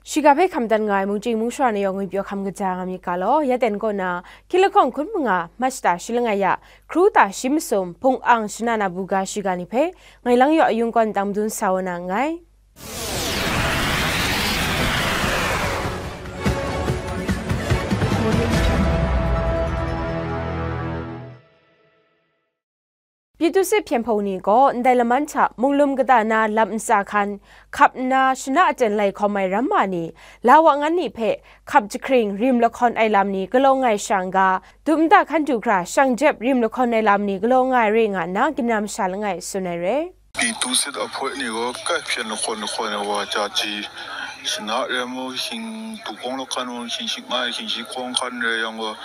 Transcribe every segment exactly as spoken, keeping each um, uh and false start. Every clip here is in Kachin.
Shiga hpe hkam dan nga ai mungchying mungsha ni yawng ngwi pyaw hkam kaja nga myit ga law, ya ten kaw na, hkying lahkawng hkun manga, March ta shi langai ya, hkru ta shi masum, hpung ang shana na buga shiga ni hpe, ngai lang yaw ayung kawn tang madun sa wa na nngai. Pyi Tusit hpyen hpung ni gaw ndai laman hta munglum kata na lam ntsa hkan hkap nna, shana aten lai hkawm ai ram ma ni, la wa ngan ni hpe hkap jahkring rim lahkawn ai lam ni galaw nga ai sha n-ga, dum nta hkan du hkra shang jep rim lahkawn ai lam ni galaw nga ai re nga nna, ginra masha langai tsun ai re. Pyi Tusit ahpoi ni gaw kai hpyen lahkawn lahkawn ai wa chyaji, shana re mu, hkying dukawng lahkan mu, hkying shingkngai, hkying shingkawng hkan re yang gaw,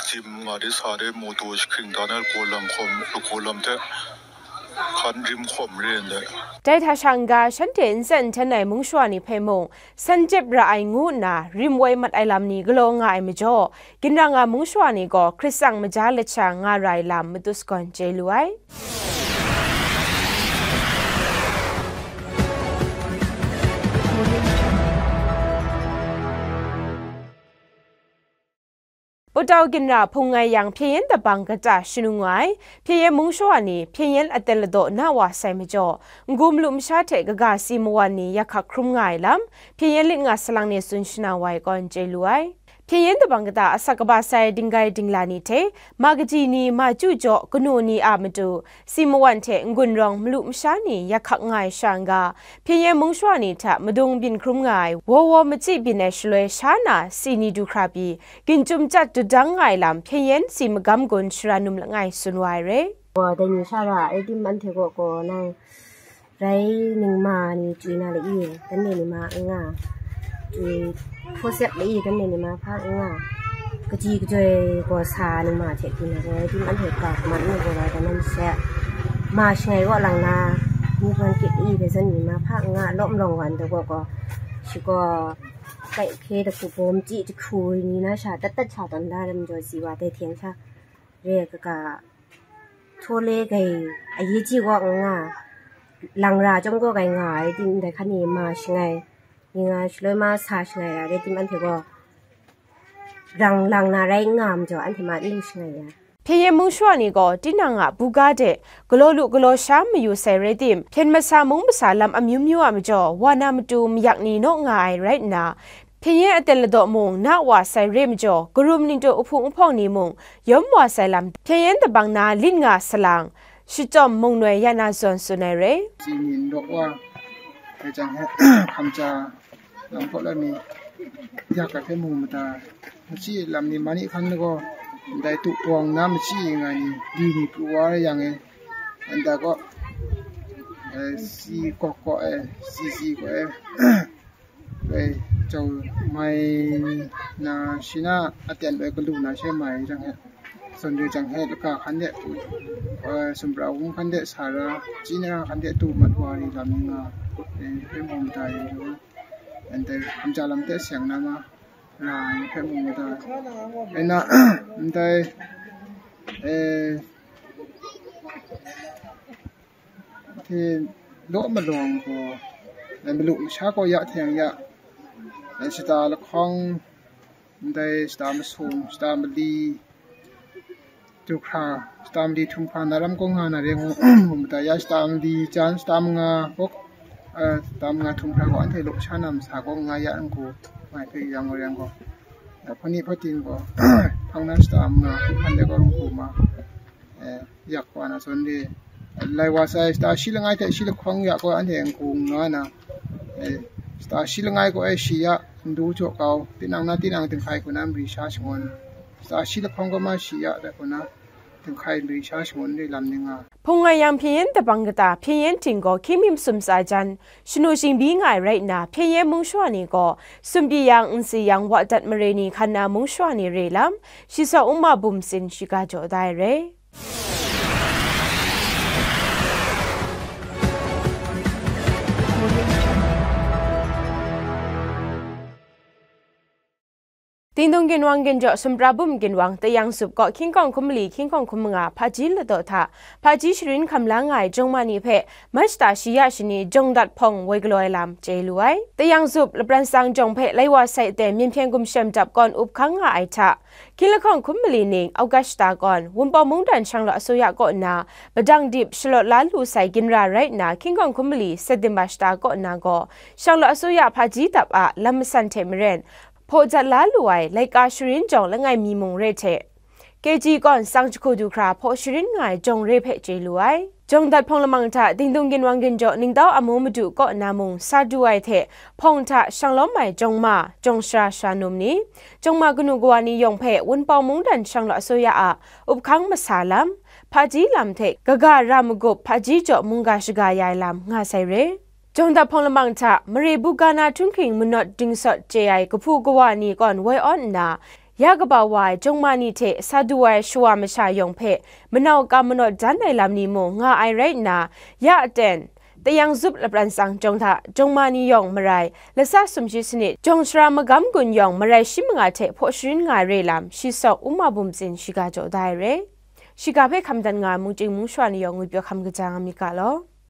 dim nga de sa de, mawtaw jahkring da na lagaw lam hkawm, lagaw lam hte hkan rim hkawm re ndai. Dai hta sha n-ga, shanhte n tsen n hten ai mungsha ni hpe mung, san jep ra ai ngu nna rim woi mat ai lam ni galaw nga ai majaw, ginra nga mungsha ni gaw hkrit tsang maja lat sha nga ra ai lam matut sagawn chye lu ai. Putau ginra hpung ngai yang, Hpyen Yen dabang kata shanu nga ai, Hpyen Yen mungsha ni, Hpyen Yen aten ladaw na wa sai majaw, n-gu malu masha hte kaga si mawan ni yak hkak hkrum nga ai lam, Hpyen Yen lit nga salang ni tsun shana wa ai kaw n chye lu ai. Hpyen Yen dabang kata asak kaba sai dinggai dingla ni hte, ma kaji ni, ma chyu jaw, kanu ni a matu, si mawan hte n-gun rawng malu masha ni yak hkak nga ai sha n-ga, Hpyen Yen mungsha ni hta madung byin hkrum nga ai, waw waw machyi byin ai shaloi sha na si ni du hkra pyi, ginchyum chyat dut dang nga ai lam Hpyen Yen si magam gun shara num langai tsun wa ai re. Wa dai ni sha ra ai tim anhte kaw gaw nang rai ningma ni chyu na lai i, kan de ni ma n nga, chyu hpawsek lai i, kan de ni ma hpa n nga, kaji kajoi gaw sa ningma hte byin ai rai tim anhte ga kaman nu gaw rai da nan she, ma shangai kaw lang na, ni hpan kit i, dai zawn ni ma hpa n nga, lawm lawng wan da gaw gaw, shi gaw, kai hkye da hku baw machyi jahku ni na sha, dat dat sha tawn da ram jaw si wa, dai hte n sha, re ai kaga, htaw le gai, a ye ji gaw n nga, lang ra chyawm gaw gai nga ai tim, ndai hkan ni ma shangai, ni nga shaloi ma sa shangai ra, re tim anhte gaw, rang lang na rai n nga majaw, anhte ma n lu shangai ya. Hpyen Yen mungsha ni gaw tinang a buga de galaw lu galaw sha mayu sai rai tim, hpyen masa mung masa lam amyu myu a majaw, wa na matu mayak ni naw nga ai rai nna, Hpyen Yen aten ladaw mung na wa sai re majaw, karum ningtu ahpung ahpawng ni mung yawm wa sai lam, Hpyen Yen dabang na lit nga salang, shachyawm mungnoi ya na zawn tsun ai re. Si ni n rawk wa, dai jang he, hkamja lam kaw la mi, yak ai hpe mu mada, machyi lam ni, mani hkan gaw, ndai tu pawng na machyi nga ni, di ni pru wa yang e, nda gaw, eh, si kawk kawk e, si si kawk e, loi jau mai na, shi na aten loi galu na she mai jang he, zawn re jang he, laka hkan de, eh, sumra wung hkan de sa ra, chyi na hkan de tu mat wa ri lam ni nga, eh, hpe mu mada yu, ndai hkamja lam hte seng na ma, ra ni hpe mu mada, rai na, ndai, eh, hte law malawng gaw, eh, malu masha gaw ya hte yang ya, eh, shata lahkawng, ndai shata masum, shata mali, du hkra, shata mali htum hkra na ram gaw nga na re ngu, ngu mada ya, shata mali jan, shata manga gaw, eh, shata manga htum hkra gaw anhte law sha na masa gaw nga ya n-gu, ngai hpe yang gaw, yang gaw, eh, hpani hpatin gaw, hpang na shata manga htum hkra de gaw n-gu ma, eh, yak wa na zawn re, lai wa sai, shata shi langai hte shi lahkawng ya gaw anhte n-gu nga na, eh, shata shi langai gaw e shi ya, ndu jaw kau, tinang na tinang dinghkai hku na mari sha shangun, shata shi lahkawng gaw ma shi ya, dai hku na dinghkai mari sha shangun re lam ni nga. Hpung ngai yang Hpyen Yen dabang kata, Hpyen Yen ting gaw hkying mi masum tsa jan, shanu shingbi nga ai rai nna, Hpyen Yen mungsha ni gaw, sumpi yang, nsi yang, wa dat mare ni hkan na mungsha ni re lam, shi sa uma bum sin shiga jaw da ai re. Dingdung ginwang ginjaw sumra bum ginwang Tayang Zup kaw hkying kawng hkum mali hkying kawng hkum manga hpaji ladaw hta hpaji sharin hkam la nga ai jawng ma ni hpe Machta shi ya shani jawng dat hpawng woi galaw ai lam chye lu ai. Tayang Zup lapran tsang jawng hpe lai wa sai teng Myen Hpyen Gumshem Dap kawn up hkang nga ai hta, hkying lahkawng hkum mali ning August shata kawn Wunpawng Mungdan Shanglawt Asuya kaw na Padang Dip shalawt la lu sai ginra rai nna hkying kawng hkum mali September shata kaw na gaw Shanglawt Asuya hpaji dap a lam masan hte maren, hpaw jat la lu ai laika sharin jawng langai mi mung re hte, K G kawn tsang jahku du hkra hpaw sharin nga ai jawng re hpe chye lu ai. Jawng dat hpawng lamang hta Dingdung ginwang ginjaw ningtau amu madu kaw na mung sa du ai hte hpawng hta shanglawm ai jawng ma, jawng sara sara num ni, jawng ma kanu kawa ni yawng hpe Wunpawng Mungdan Shanglawt Asuya a up hkang masa lam, hpaji lam hte kaga ra magup hpaji jaw mungga shaga ya ai lam nga sai re. Jawng dat hpawng lamang hta mare bu ga na htunghking manawt dingsawt chye ai kahpu kawa ni kawn woi awn nna, ya kaba wa ai jawng ma ni hte sa du ai shawa masha yawng hpe manau kam manawt dan ai lam ni mung nga ai rai nna, ya aten Tayang Zup lapran tsang jawng hta jawng ma ni yawng marai, lasa sumshi sanit jawng sara magam gun yawng marai shi manga hte hpaw sharin nga ai re lam shi sawk Uma Bum Tsin shiga jaw da ai re. Shiga hpe hkam dan nga ai mungchying mungshawa ni yawng ngwipyaw hkam kaja nga myit ga law.